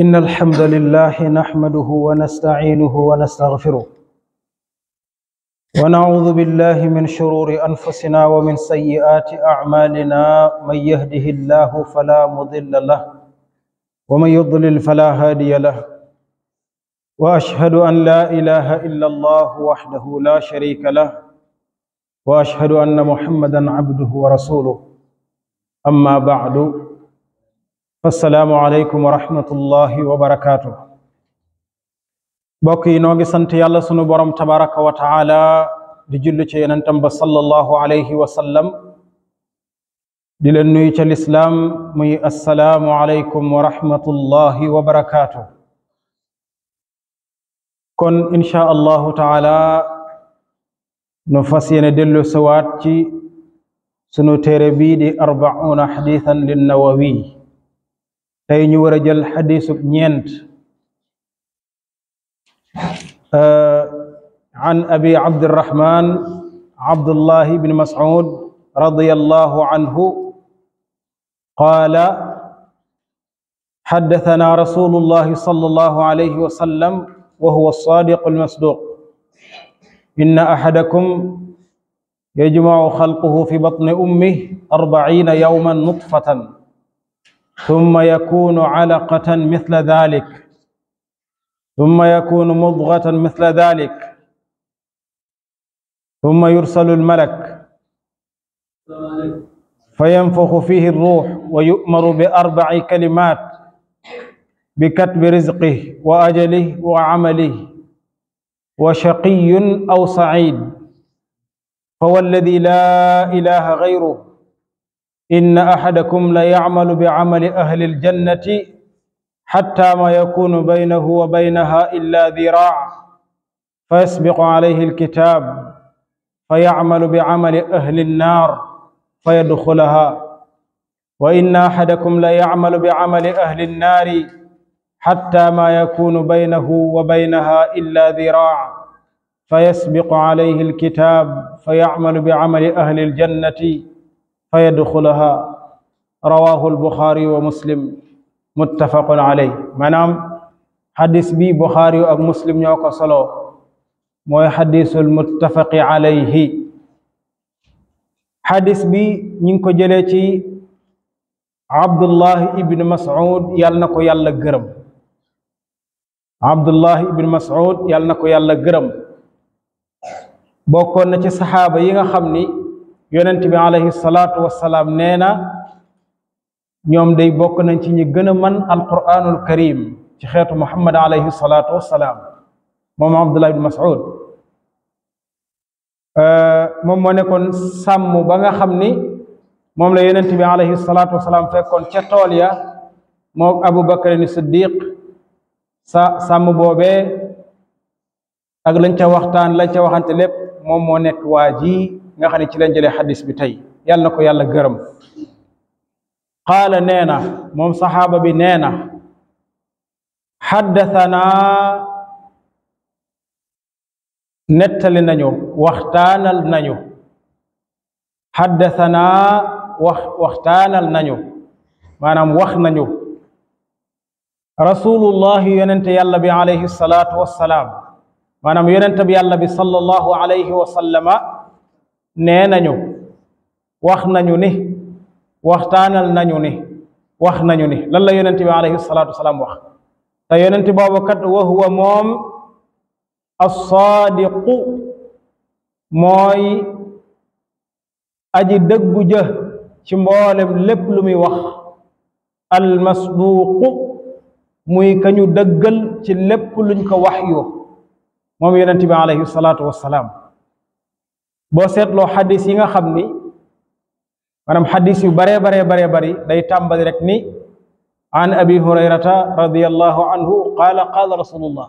إن الحمد لله نحمده ونستعينه ونستغفره ونعوذ بالله من شرور أنفسنا ومن سيئات أعمالنا من يهده الله فلا مضل له ومن يضلل فلا هادي له وأشهد أن لا إله إلا الله وحده لا شريك له وأشهد أن محمدا عبده ورسوله أما بعد السلام عليكم ورحمة الله وبركاته بقي نوغي سنت يالله سنو برم تبارك وتعالى di jullu ci yonentam ba sallallahu alayhi wa sallam di leen nuyu ci l'islam muy assalaamu alaykum wa rahmatullahi wa barakatuh kon insha allahu taala nu fas yéene dellu sawaat ci sunu téere bii di 40 hadithan lin nawawi tey ñu war a jël xadiisub ñeent عن أبي عبد الرحمن عبد الله بن مسعود رضي الله عنه قال حدثنا رسول الله صلى الله عليه وسلم وهو الصادق المصدوق إن أحدكم يجمع خلقه في بطن أمه 40 يوما نطفة ثم يكون علقة مثل ذلك ثم يكون مضغة مثل ذلك ثم يرسل الملك فينفخ فيه الروح ويؤمر ب4 كلمات بكتب رزقه وأجله وعمله وشقي أو سعيد فوالذي لا إله غيره إن أحدكم ليعمل بعمل أهل الجنة حتى ما يكون بينه وبينها إلا ذراع فيسبق عليه الكتاب فيعمل بعمل أهل النار فيدخلها وإن أحدكم ليعمل بعمل أهل النار حتى ما يكون بينه وبينها إلا ذراع فيسبق عليه الكتاب فيعمل بعمل أهل الجنة فيدخلها رواه البخاري ومسلم متفق عليه منام حديث بي بخاري و مسلم ñoko solo moy hadithul muttafaq alayhi hadith bi ñing ko jëlé ci Abdullah ibn Mas'ud yàlla nako yàlla gërëm Abdullah ibn Mas'ud yàlla nako yàlla gërëm bokkon na ci sahaba yi nga xamni yonent bi alayhi salatu wassalam neena ñoom day bokk nañ ci ñi gën a man alquranul karim ci xeetu muhammad alayhi salatu wassalam moom Abdullah ibn Mas'ud moom moo nekkoon sàmm ba nga xam ni moom la yonent bi alayhi salatu wassalam fekkoon ca tool ya moom Abu Bakr ni Siddiq sàmm boobee ak lañ ca waxtaan lañ ca waxante lépp moom moo nekk waa ji nga xam ne ci lañ jëlee xadis bi tey yàlla na ko yàlla gërëm qaala neena moom saxaaba bi neena xaddatanaa nettali nañu waxtaanal nañu xaddatanaa waxtaanal nañu maanaam wax nañu rasulullahi yonente yàlla bi alayhi salaatu wassalaam maanaam yonente bi yàlla bi sallallahu alayhi wa sallama nee nañu wax nañu ni waxtaanal nañu ni wax nañu ni lan la yonent bi alayhi salatu wasalaam wax te yonent boobu kat wa huwa moom as-saadiqu mooy aji dëggu jë ci mboolem lépp lu muy wax al-masduuqu muy kañu dëggal ci lépp luñ ko wax yu moom yonent bi alayhi salatu wasalaam boo seetloo xadis yi nga xam ni manam hadith yu bare bari day tambali rek ni an abi hurayrata radiyallahu anhu qala rasulullah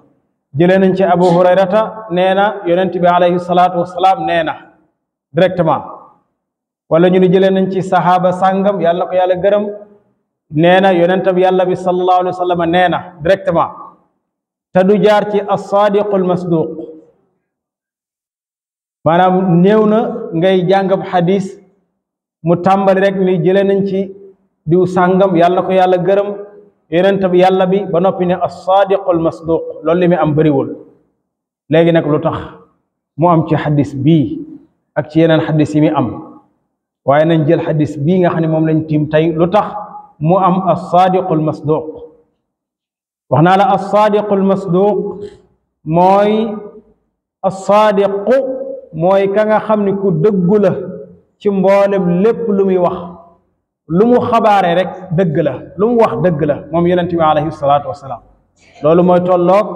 jëlee nañ ci abu hurayrata neena yonent bi alayhi salatu wassalam neena directement wala ñu ni jëlee nañ ci sahaba sangam yàlla ko yàlla gërëm neena yonent bi yàlla bi sallallahu alayhi wasallam neena directement ta du jaar ci as-sadiqul masduq manam néewna ngay jàngab hadith mu tàmbali rek ni jëlee nañ ci diw sàngam yàlla na ko yàlla gërëm yonent bi yàlla bi ba noppi ne as-saadiqul masduq loolu li muy am bëriwul léegi nag lu tax mu am ci xadis bii ak ci yeneen xadis yi mi am waaye nañ jël xadis bii nga xam ne moom lañ tiim tey lu tax mu am as-saadiqul masduq wax naa la as-saadiqul masduq mooy as-saadiqu mooy ka nga xam ne ku dëggu la ci mboolem lépp lu muy wax lu mu xabaare rek dëgg la lu mu wax dëgg la moom yonent bi alayhi salaatu wasalaam loolu mooy tolloog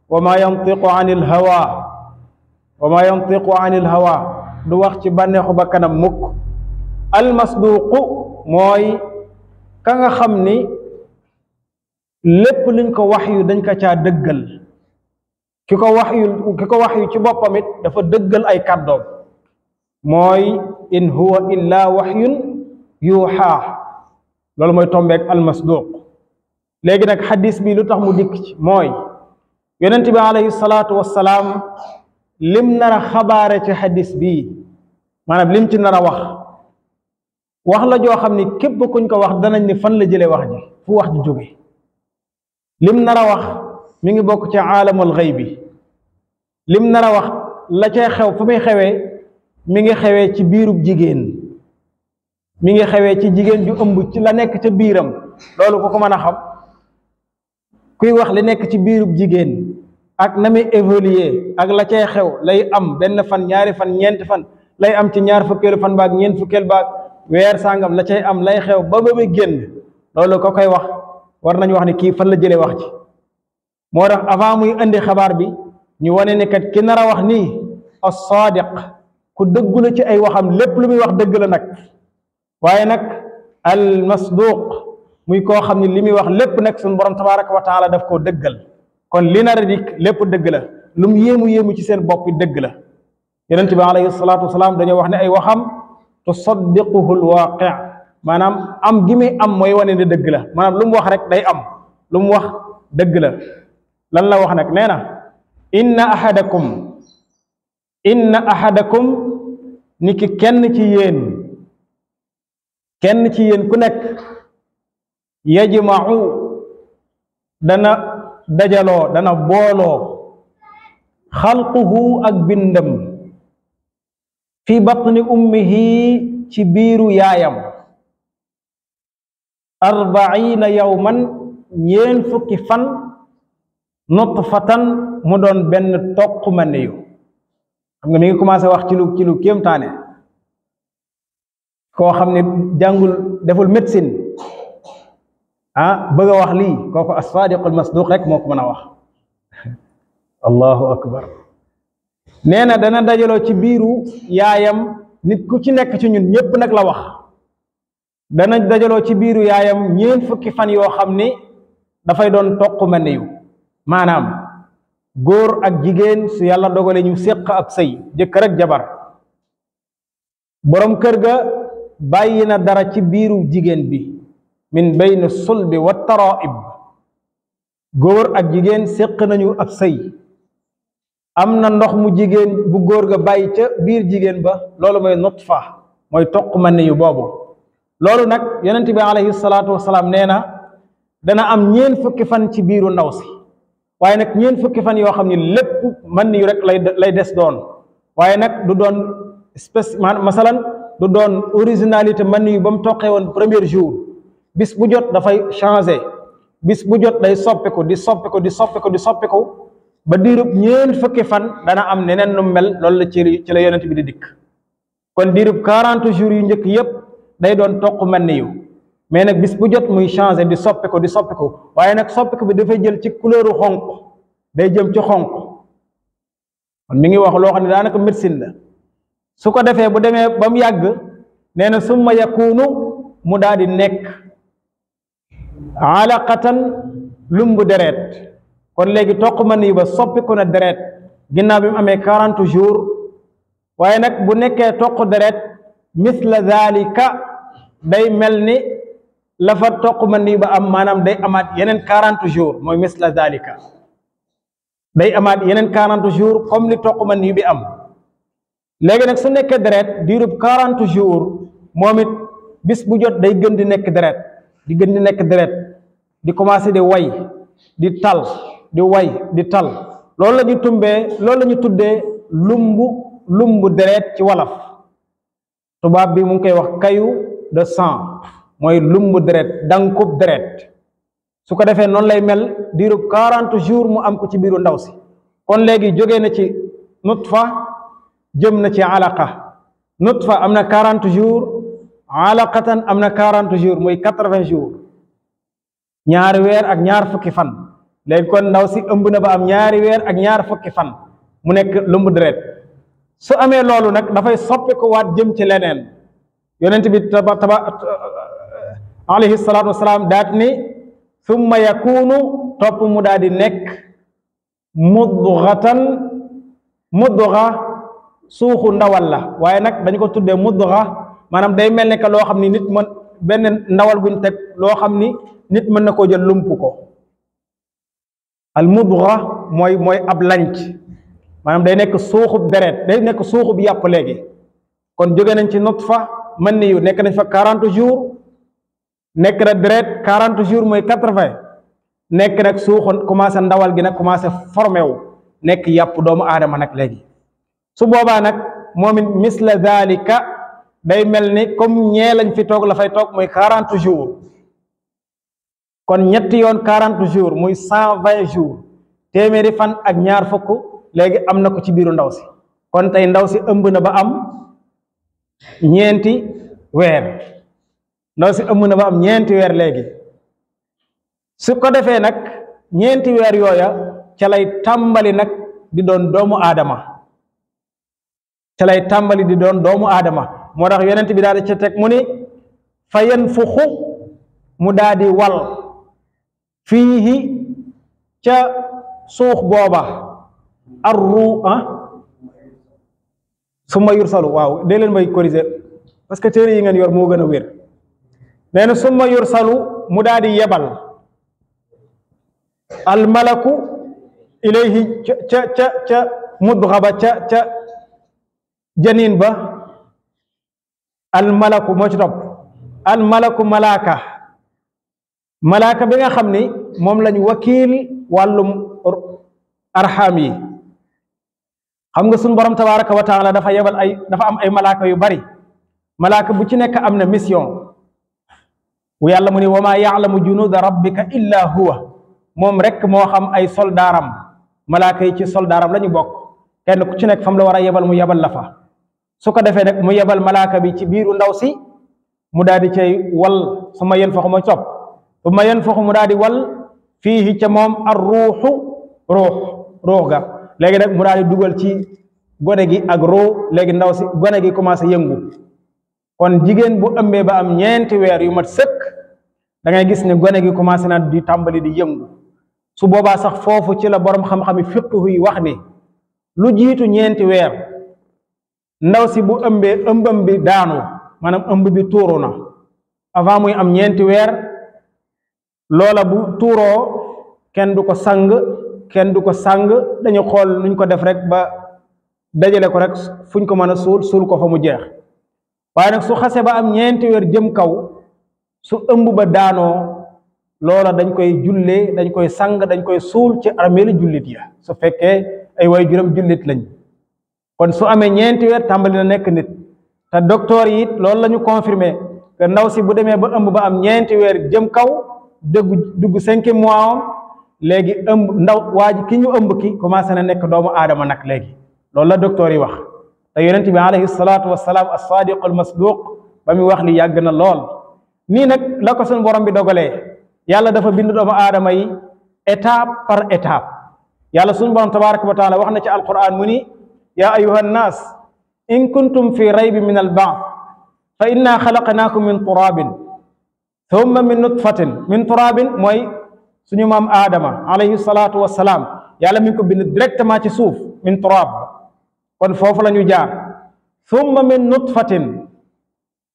wa ma yantiqu anil hawa wa ma yantiqu anil hawa du wax ci bànneexu ba kanam mukk almasduqu mooy ka nga xam ni lépp luñ ko wax yu dañ ko caa dëggal ki ko wax yu ci boppam it dafa dëggal ay kàddoom mooy in huwa illa waxyun yuuxaa loolu mooy tombeek almasduq léegi nag xadis bi lu tax mu dikk ci mooy yonent bi alayhi salaatu wassalaam lim nar a xabaare ci xadis bii maanaam lim ci nar a wax la joo xam ni képp kuñ ko wax danañ ni fan la jëlee wax ji fu wax ji jóge lim nar a wax mi ngi bokk ci aalamul xaybi lim nar a wax la cay xew fu muy xewee mi ngi xewee ci biirub jigéen mi ngi xewee ci jigéen ju ëmb ci la nekk ca biiram loolu ku ko mën a xam kuy wax li nekk ci biirub jigéen ak na muy évoluer ak la cay xew lay am benn fan ñaari fan ñeenti fan lay am ci ñaar fukkeelu fan baag ñeent fukkeel baag weer sàngam la cay am lay xew ba muy génn loolu ko koy wax war nañu wax ni kii fan la jëlee wax ci moo tax avant muy indi xabaar bi ñu wane ne kat ki nar a wax nii as-saadiq ku dëggu la ci ay waxam lépp lu muy wax dëgg la nag waaye nag al masduq muy koo xam ne li muy wax lépp nag suñu borom tabaraka wa taala daf koo dëggal kon li nar a dikk lépp dëgg la lu mu yéemu ci seen bopp dëgg la yonent bi alayhi salaatu wasalaam dañoo wax ne ay waxam tusaddiquhu alwaaqi maanaam am gi muy am mooy wane ne dëgg la maanaam lu mu wax rek day am lu mu wax dëgg la lan la wax nag nee na inna ahadakum ni ki kenn ci yéen ku nekk yajma'u dana dajaloo dana booloo xalquhu ak bindam fi batni ummihi ci biiru yaayam 40 yawman ñeen fukki fan nutfatan mu doon benn toq maniyu xam nga mi ngi commencé wax ci lu kéemtaane koo xam ne jàngul deful médecine bëgg a wax lii kooku as-saadiqul masduq rek moo ko mën a wax allahu akbar nee na dana dajaloo ci biiru yaayam nit ku ci nekk ci ñun ñépp nag la wax dana dajaloo ci biiru yaayam ñeen fukki fan yoo xam ni dafay doon toq maniyu maanaam góor ak jigéen su yàlla dogale ñu séq ab sëy jëkkër ak jabar boroom kër ga bàyyi na dara ci biiru jigéen bi min bayni sulbi wa taraib góor ak jigéen séq nañu ab sëy am na ndox mu jigéen bu góor ga bàyyi ca biir jigéen ba loolu mooy nutfa mooy toq maniyu boobu loolu nag yonent bi alayhi salaatu wasalaam nee na dana am ñeen fukki fan ci biiru ndaw si waaye nag ñeen fukki fan yoo xam ne lépp maniyu rek lay des doon waaye nag du doon masalan du doon originalité maniyu ba mu toqee woon premier jour bis bu jot dafay changé bis bu jot day soppiku di soppiku ba diirub ñeen fukki fan dana am neneen nu mel loolu la ci la yonent bi di dikk kon diirub 40 jours yu njëkk yépp day doon toq maniyu mais nag bis bu jot muy changé di soppiku waaye nag soppiku bi dafay jël ci couleuru xonq day jëm ci xonq kon mi ngi wax loo xam ne daanaka médecine la su ko defee bu demee ba mu yàgg nee na summa yakunu mu daal di nekk alaqatan lumbu deret kon léegi toq maniyu ba soppiku na deret ginnaaw bi mu amee 40 jours waaye nag bu nekkee toq deret misla zalika day mel ni la fa toq maniyu ba am maanaam day amaat yeneen 40 jours mooy misla zalika day amaat yeneen 40 jours comme li toq maniyu bi am léegi nag su nekkee deret diirub 40 jours moom it bis bu jot day gën di nekk deret di gën di nekk deret di commencé di way di tal di way di tal loolu la ñu tuddee lumbu deret ci wolof tubaab bi mu ngi koy wax caillot de sang mooy lumbu deret dankub deret su ko defee noonu lay mel diiru 40 jours mu am ko ci biiru ndaw si kon léegi jógee na ci nutfa jëm na ci alaqa nutfa am na 40 jours alaqatan am na 40 jours muy 80 jours ñaari weer ak ñaar fukki fan léegi kon ndaw si ëmb na ba am ñaari weer ak ñaar fukki fan mu nekk lumbu deret su amee loolu nag dafay soppi ko waat jëm ci leneen yonent bi alayhi salaatu wasalaam daat ni summa yakunu topp mu daal di nekk mudga suuxu ndawal la waaye nag dañu ko tuddee mudga maanaam day mel ne que loo xam ni nit mën benn ndawal guñ teg loo xam ni nit mën na koo jël lump ko al mudga mooy ab lanc maanaam day nekk suuxub deret day nekk suuxub yàpp léegi kon jóge nañ ci nutfa mën ni yu nekk nañ fa 40 jours nekk na deret 40 jours mooy 80 nekk nag suuxu commencé ndawal gi nag commencé formé wu nekk yàpp doomu aadama nag léegi su boobaa nag moom it misla dalika day mel ni comme ñee lañ fi toog la fay toog mooy 40 jours kon ñetti yoon 40 jours muy 120 jours téeméeri fan ak ñaar fukk léegi am na ko ci biiru ndaw si kon tey ndaw si ëmb na ba am ñeenti weer ndaw si ëmb na ba am ñeenti weer léegi su ko defee nag ñeenti weer yooya ca lay tàmbali nag di doon doomu aadama ca lay tàmbali di doon doomu aadama moo tax yonent bi daal di ca teg mu ni fa yanfuxu mu daal di wal fiihi ca suux booba arru summa yursalu waaw dee leen may corriger parce que téere yi ngeen yor moo gën a wér nee na summa yursalu mu daal di yebal al malaku ilayhi ca mudga ba ca janin ba al malaku moo ci topp al malaku malaaka bi nga xam ni moom lañ wakiil wàllum arxam yi xam nga suñu borom tabaraka wa taala dafa am ay malaaka yu bari malaaka bu ci nekk am na mission bu yàlla mu ni wa maa yaalamu junuuda rabbika illa huwa moom rek moo xam ay soldaaram malaaka yi ci soldaaram la ñu bokk kenn ku ci nekk fam la war a yebal mu yebal la fa su ko defee nag mu yebal malaaka bi ci biiru ndaw si mu daal di cay wal suma yen faxu ma topp suma yen faxu mu daal di wal fii ca moom ar ruux ga léegi nag mu daal di dugal ci gone gi ak ruux léegi ndaw si gone gi commencé yëngu kon jigéen bu ëmbee ba am ñeenti weer yu mat sëkk da ngay gis ne gone gi commencé na di tàmbali di yëngu su boobaa sax foofu ci la borom xam-xami fiqh yi wax ni lu jiitu ñeenti weer ndaw si bu ëmbee ëmbam bi daanu maanaam ëmb bi tuuru na avant muy am ñeenti weer loola bu tuuroo kenn du ko sang dañu xool nuñ ko def rek ba dajale ko rek fuñ ko mën a suul ko fa mu jeex waaye nag su xase ba am ñeenti weer jëm kaw su ëmb ba daanoo loola dañ koy jullee dañ koy sang dañ koy suul ci armeelu jullit ya su fekkee ay way juróom jullit lañ kon su amee ñeenti weer tàmbali na nekk nit te docteur yi it loolu la ñu confirmé que ndaw si bu demee ba ëmb ba am ñeenti weer jëm kaw dugg 5e mois am léegi ëmb ndaw waa ji ki ñu ëmb ki commencé na nekk doomu aadama nag léegi loolu la docteur yi wax te yonent bi alayhi salaatu wasalaam as-sadiq al-masduq ba muy wax li yàgg na lool nii nag la ko suñu borom bi dogalee yàlla dafa bind doomu aadama yi étape par étape yàlla suñu borom tabaraka wa taala wax na ci alquran mu ni yaa ayuha nnaas in kuntum fi raybi min al-ba'th fa inna xalaqnaakum min turabin thumma min nutfatin min turabin mooy suñu maam aadama alayhi salaatu wasalaam yàlla mi ngi ko bind directement ci suuf min turab kon foofu la ñu jaar thumma min nutfatin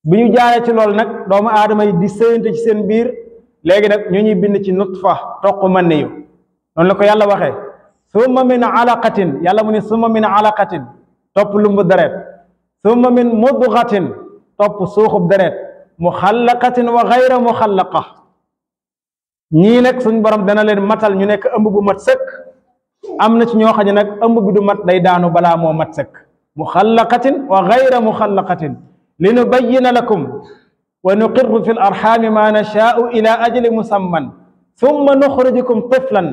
bi ñu jaaree ci loolu nag doomu aadama yi di séyante ci seen biir léegi nag ñu ñuy bind ci nutfa toq man yu noonu la ko yàlla waxee thumma min alaqatin yàlla mu ne thumma min alaqatin topp lumbu deret thumma min mudgatin topp suuxub deret muxallaqatin wa gayra muxallaqa ñii nag suñ borom dana leen matal ñu nekk ëmb bu mat sëkk am na ci ñoo xam ne nag ëmb bi du mat day daanu balaa moo mat sëkk muxallaqatin wa gayra muxallaqatin linubayyina lakum wa nuqirru fi l arxaami ma nashaau ila ajli musamman summa nuxrijukum tiflan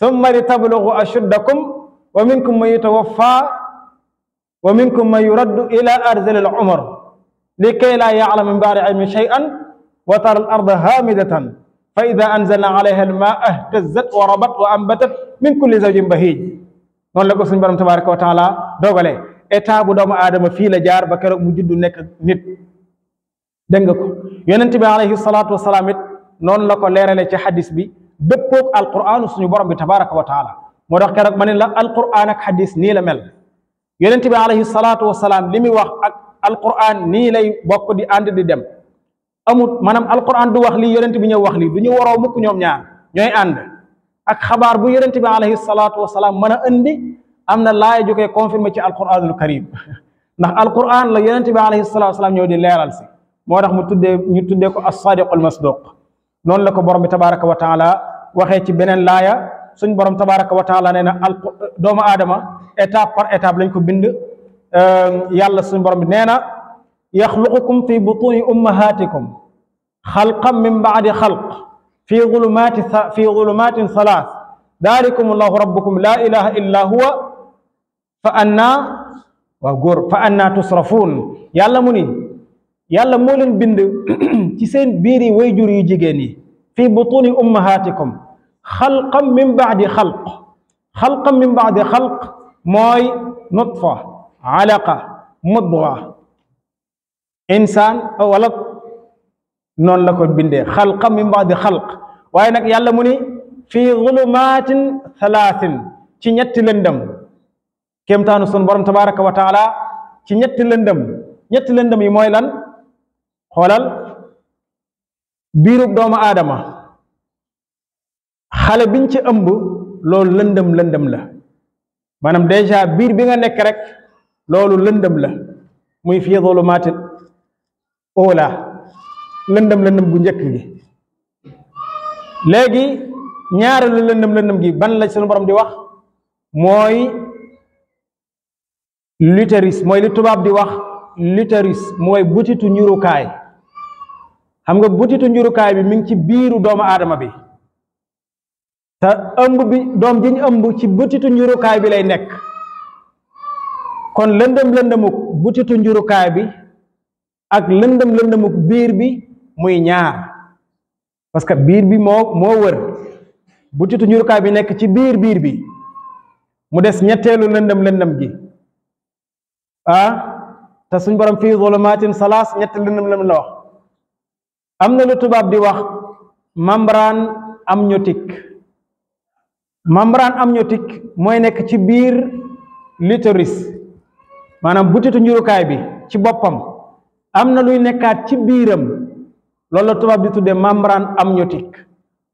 summa litablugu ashuddakum wa minkum man yutawaffa wa minkum man yuraddu ila arzali al umar likay laa ya'lama min ba'di ilmin shay'an wa tara al arda hamidatan fa ida anzalna alayha al maa ihtazzat wa rabat wa ambatat min kulli zawjin bahij noonu la ko suñu borom tabaraka wa taala dogale état bu doomu aadama fii la jaar ba keroog mu juddu nekk nit dégg nga ko yonent bi alayhi salaatu wasalaam it noonu la ko leerale ci xadis bi dëppoog alquran suñu borom bi tabaraka wa taala moo tax keroog ma ne la alquran ak xadis nii la mel yonent bi alayhi salaatu wasalaam li muy wax ak alquran nii lay bokk di ànd di dem amut maanaam alquran du wax lii yonent bi ñëw wax lii du ñu waroo mukk ñoom ñaar ñooy ànd ak xabaar bu yonent bi alayhi salaatu wasalaam mën a indi am na laay jógee confirmé ci alquranul karim ndax alquran la yonent bi alayhi salaatu wasalaam ñëw di leeral si moo tax ñu tuddee ko as-sadiqul masduq noonu la ko borom bi tabaraka wa taala waxee ci beneen laaya suñ borom tabaraka wa taala nee na doomu aadama étape par étape lañ ko bind yàlla suñ borom bi nee na yaxluqukum fi butuni ummahatikum xalqan min baadi xalq fi zulumatin salaas dalikum allahu rabbukum la ilaha illa huwa fa anna tusrafuun yàlla mu ni yàlla moo leen bind ci seen biiri wayjur yu jigéen yi fi butuni ummahatikum xalqan min baadi xalq mooy nutfa alaqa mudga insaan wala noonu la ko bindee xalqan min baadi xalq waaye nag yàlla mu ni fii zulumatin thalathin ci ñetti lëndëm kéemtaanu sun borom tabaraka wa taala ci ñetti lëndëm yi mooy lan xoolal biirub doomu aadama xale biñ ci ëmb loolu lëndëm la maanaam dèjà biir bi nga nekk rek loolu lëndëm la muy fii zulumatin oola lëndëm gu njëkk gi léegi ñaareelu lëndëm gi ban la sunu borom di wax mooy l'utérus mooy li tubaab di wax l'utérus mooy butitu njurukaay xam nga butitu njurukaay bi mi ngi ci biiru doomu aadama bi te ëmb bi doom ji ñu ëmb ci butitu njurukaay bi lay nekk kon lëndëmuk butitu njurukaay bi ak lëndëmuk biir bi muy ñaar parce que biir bi moo wër butitu njurukaay bi nekk ci biir bi mu des ñetteelu lëndëm gi te suñ borom fii zulumatin salaas ñetti lëndëm la wax am na lu tubaab di wax membrane amniotique mooy nekk ci biir l'utérus maanaam butitu njurukaay bi ci boppam am na luy nekkaat ci biiram loolu la tubaab di tuddee membrane amniotique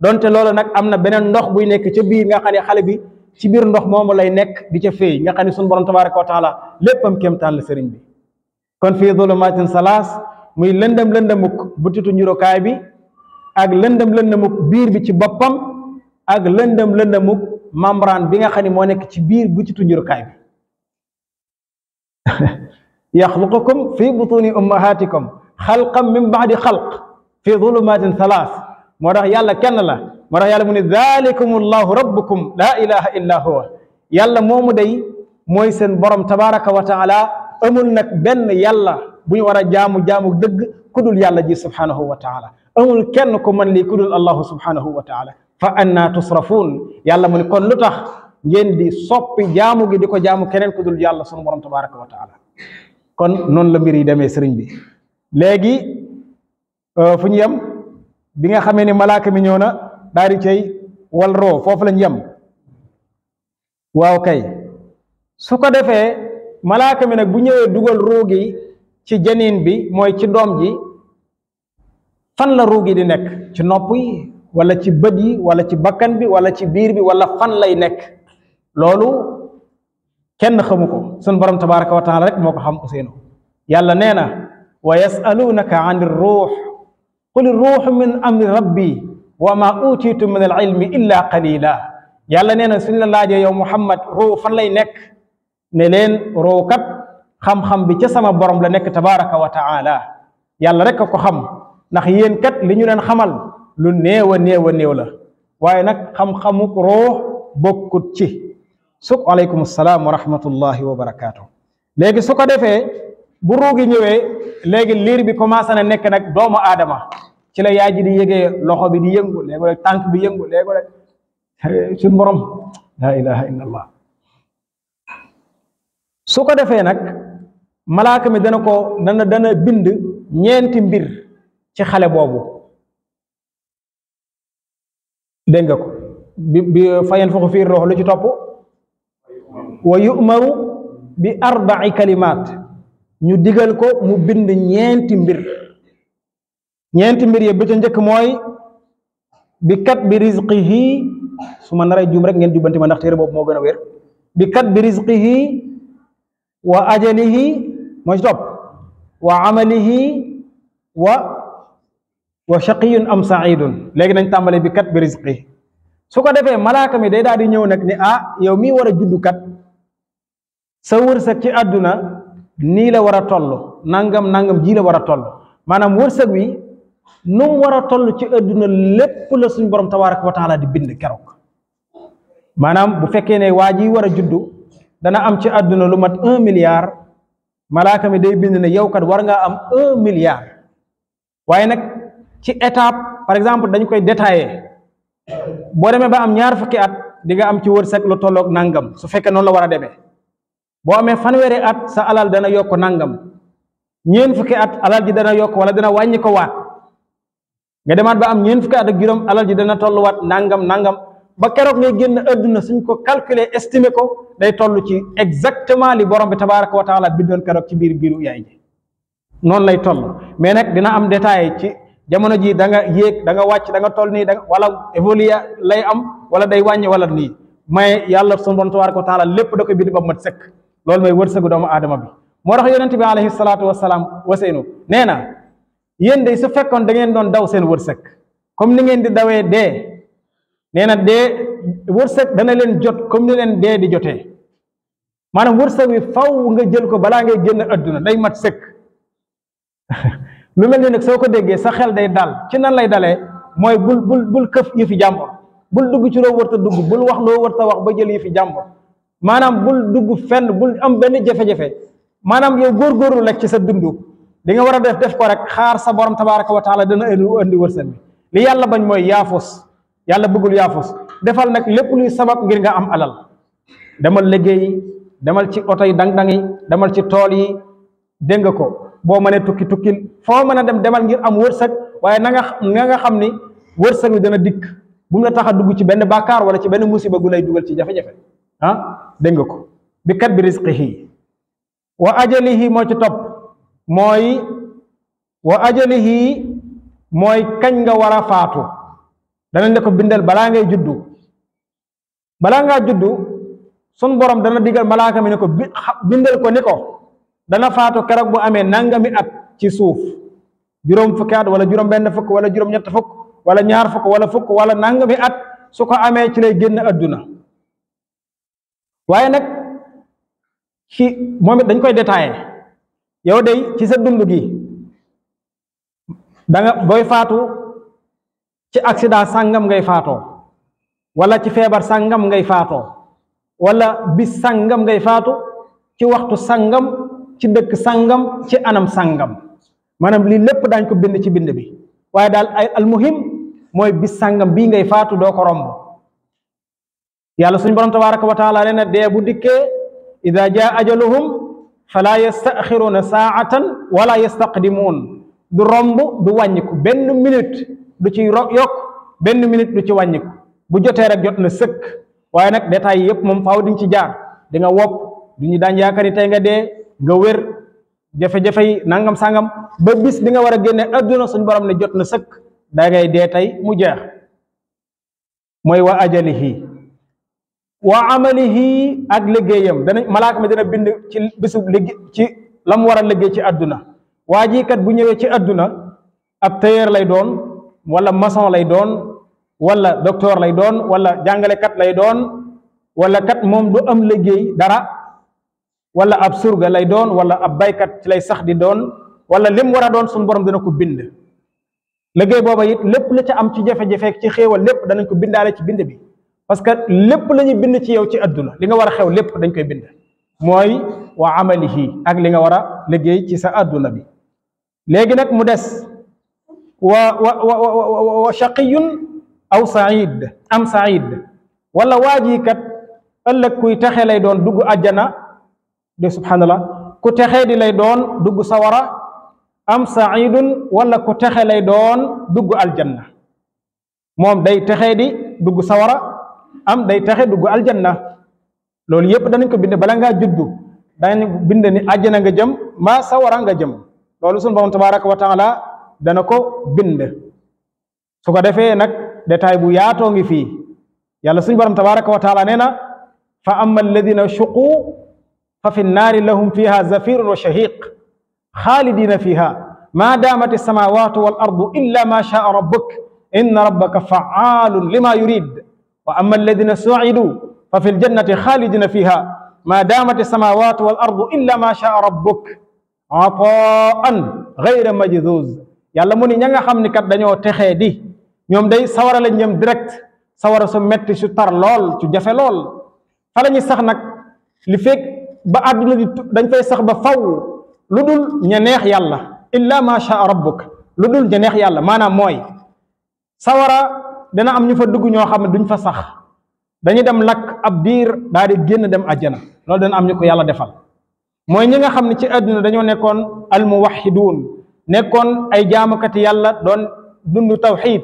donte loolu nag am na beneen ndox buy nekk ca biir nga xam ne xale bi ci biir ndox moomu lay nekk di ca féey nga xam ne suñu borom tabaraka wa taala léppam kéemtaan la sëriñ bi kon fii zulumatin salaas muy lëndëmuk butitu njurukaay bi ak lëndëmuk biir bi ci boppam ak lëndëmuk membrane bi nga xam ne moo nekk ci biir butitu njurukaay bi yaxluqukum fi butuni ummahatikum xalqan min baadi xalq fi zulumatin salaas moo tax yàlla kenn la moo tax yàlla mu ne dalikum allahu rabbukum la ilaha illa huwa yàlla moomu day mooy seen borom tabaraka wa taala amul nag benn yàlla bu ñu war a jaamu dëgg kudul yàlla ji subhanahu wa taala amul kenn ku mën lii kudul allahu subhanahu wa taala fa anna tusrafuun yàlla mu ne kon lu tax ngeen di soppi jaamu gi di ko jaamu keneen kudul yàlla sunu borom tabaraka wa taala kon noonu la mbir yi demee sëriñ bi léegi fu ñu yem bi nga xamee ni malaaka mi ñëw na daal di cay wal roo foofu lañ yem waaw kay su ko defee malaaka mi nag bu ñëwee dugal ruu gi ci janin bi mooy ci doom ji fan la ruu gi di nekk ci nopp yi wala ci bët yi wala ci bakkan bi wala ci biir bi wala fan lay nekk loolu kenn xamu ko sun borom tabaraka wa taala rek moo ko xam useenu yàlla nee na wa yasalunaka an ruux qul ruuxu min amri rabbi wa ma utitu min al ilmi illa qalila yàlla nee na suñ la laajee yow Muhammad ruu fan lay nekk ne leen ruu kat xam-xam bi ca sama borom la nekk tabaraka wa taala yàlla rek ko xam ndax yéen kat li ñu leen xamal lu néew a néew la waaye nag xam-xamuk ruu bokkut ci aleykum salaam wa rahmatullahi wa barakaatu. léegi su ko defee bu ruu gi ñëwee léegi liir bi commencé na nekk nag doomu aadama ci la yaay ji di yëgee loxo bi di yëngu léegi rek tànk bi yëngu léegi rek suñ borom la ilaha illa allah su ko defee nag malaaka mi dana bind ñeenti mbir ci xale boobu dégg nga ko bi fayen fa ko fiir rox lu ci topp wa yu'maru bi arba'i kalimaat ñu digal ko mu bind ñeenti mbir yi bi ca njëkk mooy bi kat bi rizqihi su ma naree juum rek ngeen jubbanti ma ndax téere boobu moo gën a wér bi kat bi rizqihi wa ajalihi moo ci topp wa amalihi wa shaqiyun am saidun léegi nañ tàmbale bi kat bi rizqihi su ko defee malaaka mi day daal di ñëw nag ni yow mii war a juddu kat sa wërsëg ci àdduna nii la war a toll nangam ji la war a toll maanaam wërsëg wi nu mu war a toll ci àdduna lépp la suñ borom tabaraka wa taala di bind keroog maanaam bu fekkee ne waa ji war a juddu dana am ci àdduna lu mat 1 milliard malaaka mi day bind ne yow kat war ngaa am 1 milliard waaye nag ci étape par exemple dañ koy détaillé boo demee ba am ñaar fukki at di nga am ci wërsëg lu tolloog nangam su fekkee noonu la war a demee boo amee fanweeri at sa alal dana yokk nangam ñeen fukki at alal ji dana yokk wala dana wàññi ko waat nga demaat ba am ñeen fukki at ak juróom alal ji dana tolluwaat nangam ba keroog ngay génn adduna suñ ko calculer estimer ko day toll ci exactement li borom bi tabaraka wa taala bindoon keroog ci biiru yaay ji noonu lay toll mais nag dina am détail ci jamono ji da nga yéeg da nga wàcc da nga toll nii wala évoluer lay am wala day wàññi wala nii mais yàlla suñu borom tabaraka wa taala lépp da koy bind ba mat sëkk loolu mooy wërsëgu doomu aadama bi moo tax yonente bi alayhi salaatu wasalaam waseynu nee na yéen day su fekkoon da ngeen doon daw seen wërsëg comme ni ngeen di dawee dee nee na dee wërsëg dana leen jot comme ni leen dee di jotee maanaam wërsëg wi faw nga jël ko balaa ngay génn adduna day mat sëkk lu mel ni nag soo ko déggee sa xel day dal ci nan lay dalee mooy bul këf yi fi jàmbur bul dugg ci loo warta dugg bul wax loo warta wax ba jël yi fi jàmbur maanaam bul dugg fenn bul am benn jafe-jafe maanaam yow góorgóorlu lekk ci sa dund li nga war a def ko rek xaar sa borom tabaraka wa taala dana indi wërsëg bi li yàlla bañ mooy yaafus yàlla bëggul yaafus defal nag lépp luy sabab ngir nga am alal demal liggéey demal ci oto yi dang-dang yi demal ci tool yi dégg nga ko boo mënee tukkil foo mën a demal ngir am wërsëg waaye na nga xam ni wërsëg bi dana dikk bu mu la tax a dugg ci benn bàkkaar wala ci benn musiba gu lay dugal ci jafe-jafe dégg nga ko bi kat bi rizqihi wa ajalihi moo ci topp mooy kañ nga war a faatu danañ la ko bindal balaa ngay juddu balaa ngaa juddu sun borom dana digal malaaka mi ne ko bindal ko ni ko dana faatu keroog bu amee nangami at ci suuf juróom fukki at wala juróom benn fukk wala juróom ñett fukk wala ñaar fukk wala fukk wala nangami at su ko amee ci lay génn adduna waaye nag ci moom it dañ koy détaillé yow day ci sa dund gi booy faatu ci accident sàngam ngay faatoo wala ci feebar sàngam ngay faatoo wala bis sàngam ngay faatu ci waxtu sàngam ci dëkk sàngam ci anam sàngam maanaam lii lépp daañ ko bind ci bind bi waaye daal ay almuhim mooy bis sàngam bii ngay faatu doo ko romb yàlla suñu borom tabaraka wa taala nee na dee bu dikkee ida jaa ajaluhum fala yastaxiruuna saatan wala yastaqdimuun du romb du wàññiku benn minute du ci yokk benn minute du ci wàññiku bu jotee rek jot na sëkk waaye nag détails yi yëpp moom faaw di nga ci jaar di nga wopp du ñu daañ yaakaar ni tey nga dee nga wér jafe-jafe yi nangam sangam ba bis bi nga war a génne adduna suñu borom ne jot na sëkk da ngay dee tey mu jeex mooy wa ajalihi wa amalihi ak liggéeyam danañ malaaka mi dana bind ci bisu liggéey ci la mu war a liggéey ci adduna waa ji kat bu ñëwee ci adduna ab tailleur lay doon wala maçon lay doon wala docteur lay doon wala jàngalekat lay doon wala kat moom du am liggéey dara wala ab surga lay doon wala ab baykat ci lay sax di doon wala lim war a doon suñu borom dina ko bind liggéey booba it lépp la ca am ci jafe-jafe ci xéewal lépp danañ ko bindaale ci bind bi parce que lépp la ñuy bind ci yow ci adduna li nga war a xew lépp dañ koy bind mooy wa amalihi ak li nga war a liggéey ci sa adduna bi léegi nag mu des wa shaqiyun aw said am said wala waaji kat ëllëg kuy texe lay doon dugg àjjana de subhanallah ku texee di lay doon dugg sawara am saidun wala ku texe lay doon dugg aljanna moom day texee di dugg sawara am day texe dugg aljanna loolu yépp danañ ko bind bala ngaa juddu dañ bind ni àjjana nga jëm maa sawara nga jëm loolu sunu borom tabaraka wa taala dana ko bind su ko defee nag détail bu yaatoo ngi fii yàlla suñu borom tabaraka wa taala nee na fa amma alladina shuqu fa fi nnaari lahum fiha zafirun wa shahiq xaalidina fiha ma damat alsamawatu wal ardu illa ma shaa rabbuk inna rabbaka faalun lima yurid wa amma alladina suidu fa fi ljannati xaalidina fiha ma damat alsamawatu wal ardu illa ma shaa rabbuk ataan gayra majduz yàlla mu ni ña nga xam ni kat dañoo texee di ñoom day sawara lañ jëm direct sawara su metti su tar lool su jafe lool fa la ñuy sax nag li fekk ba àdduna di dañ fay sax ba faw lu dul ña neex yàlla illa ma shaa rabbuk lu dul ña neex yàlla maanaam mooy sawara dana am ñu fa dugg ñoo xam ne duñ fa sax dañuy dem lakk ab diir daal di génn dem àjjana loolu dana am ñu ko yàlla defal mooy ñi nga xam ne ci àdduna dañoo nekkoon almuwaxiduun nekkoon ay jaamukati yàlla doon dund tawxiid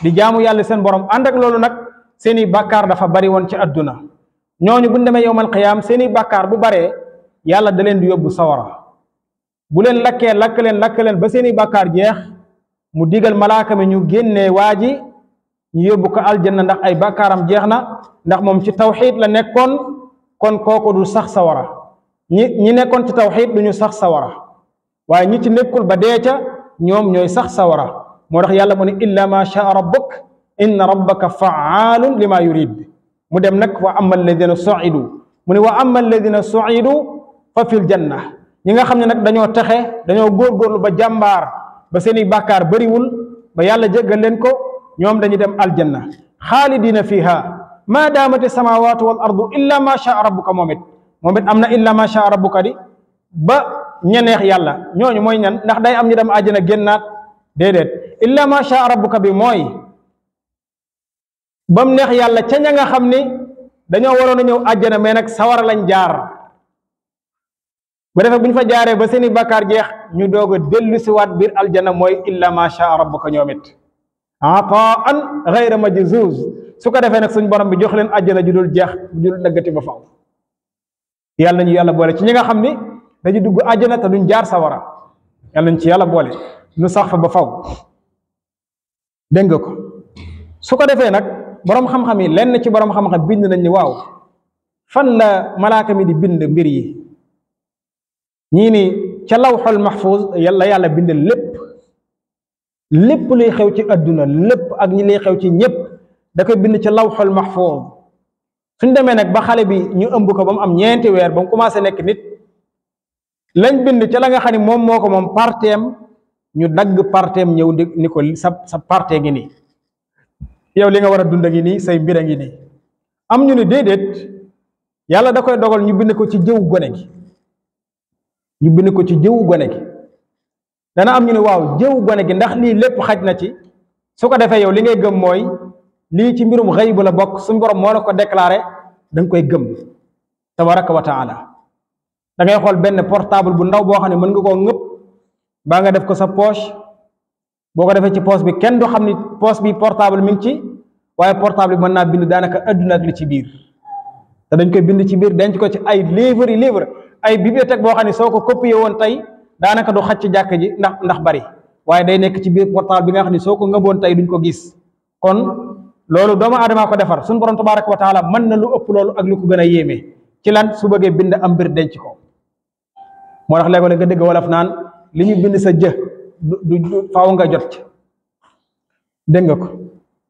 di jaamu yàlla seen borom ànd ak loolu nag seeni bàkkaar dafa bari woon ci àdduna ñooñu buñ demee yowmal qiyaam seeni bàkkaar bu baree yàlla da leen di yóbbu sawara bu leen lakkee lakk leen ba seeni bàkkaar jeex mu digal malaaka mi ñu génnee waa ji ñu yóbbu ko aljanna ndax ay bàkkaaram jeex na ndax moom ci tawxiid la nekkoon kon kooku du sax sawara ñi nekkoon ci tawxiid du ñu sax sawara waaye ñi ci nekkul ba dee ca ñoom ñooy sax sawara moo tax yàlla mu ne illa ma shaa rabbuk inna rabbaka faalun lima yurid mu dem nag wa amma alladina suidu mu ne wa amma alladina suidu fa fil janna ñi nga xam ne nag dañoo texe dañoo góorgóorlu ba jàmbaar ba seeni bàkkaar bariwul ba yàlla jéggal leen ko ñoom dañuy dem aljanna xaalidina fiha ma daamati samawatu wal ardu illa ma shaa rabbuka moom it am na illa ma shaa rabbuka di ba ñeneex yàlla ñooñu mooy ñan ndax day am ñu dem àjjana génnaat déedéet illa ma shaa rabbuka bi mooy bam neex yàlla ca ña nga xam ni dañoo waroon a ñëw àjjana mais nag sawara lañ jaar bu defee bu ñu fa jaaree ba seeni bàkkaar jeex ñu doog a dellu si waat biir aljana mooy illa ma shaa rabbuka ñoom it ataan gayra majzuz su ko defee nag suñ borom bi jox leen àjjana ju dul jeex ju dul daggati ba faw yàlla nañu yàlla boole ci ñi nga xam ni dañu dugg àjjana te duñ jaar sawara yàlla nañ ci yàlla boole nu sax fa ba faw dégg nga ko su ko defee nag boroom xam-xam yi lenn ci boroom xam-xam bind nañ ni waaw fan la malaaka mi di bind mbir yi ñii ni ca lawxul mahfuz yàlla bind lépp luy xew ci adduna lépp ak ñi lay xew ci ñépp da koy bind ca lawxul mahfuz suñ demee nag ba xale bi ñu ëmb ko ba mu am ñeenti weer ba mu commencé nekk nit lañ bind ca la nga xam ne moom moo ko moom parteem ñu dagg parteem ñëw ni ko sa parte ngi nii yow li nga war a dund ngi nii say mbir a ngi nii am ñu ne déedéet yàlla da koy dogal ñu bind ko ci jëwu gone gi dana am ñu ne waaw jëwu gone gi ndax lii lépp xaj na ci su ko defee yow li ngay gëm mooy lii ci mbirum xëy bu la bokk suñu borom moo la ko déclaré da nga koy gëm tabaraka wa taala da ngay xool benn portable bu ndaw boo xam ne mën nga koo ngëpp baa nga def ko sa poche boo ko defee ci poche bi kenn du xam ni poche bi portable mi ngi ci waaye portable bi mën naa bind daanaka adduna ak li ci biir te dañ koy bind ci biir denc ko ci ay livre ay bibliothèque boo xam ne soo ko copié woon tey daanaka du xaj ci jàkk ji ndax bari waaye day nekk ci biir portable bi nga xam ne soo ko ngëboon tey duñ ko gis kon loolu doomu aadama ko defar suñu borom tabaraka wa taala mën na lu ëpp loolu ak lu ko gën a yéeme ci lan su bëggee bind am mbir denc ko moo tax léeg-léeg nga dégg wolof naan li ñu bind sa jë du faaw nga jot ci dégg nga ko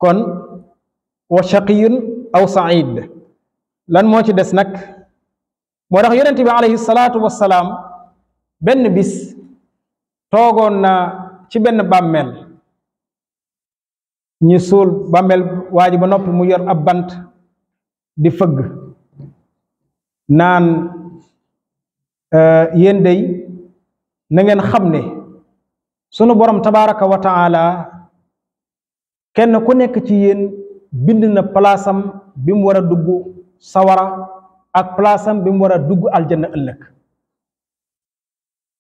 kon wa shaqiyun aw said lan moo ci des nag moo tax yonent bi alayhi salaatu wassalaam benn bis toogoon na ci benn bàmmeel ñu suul bàmmeel waa ji ba noppi mu yor ab bant di fëgg naan yéen day na ngeen xam ne sunu borom tabaraka wa taala kenn ku nekk ci yéen bind na palaasam bi mu war a dugg sawara ak palaasam bi mu war a dugg aljanna ëllëg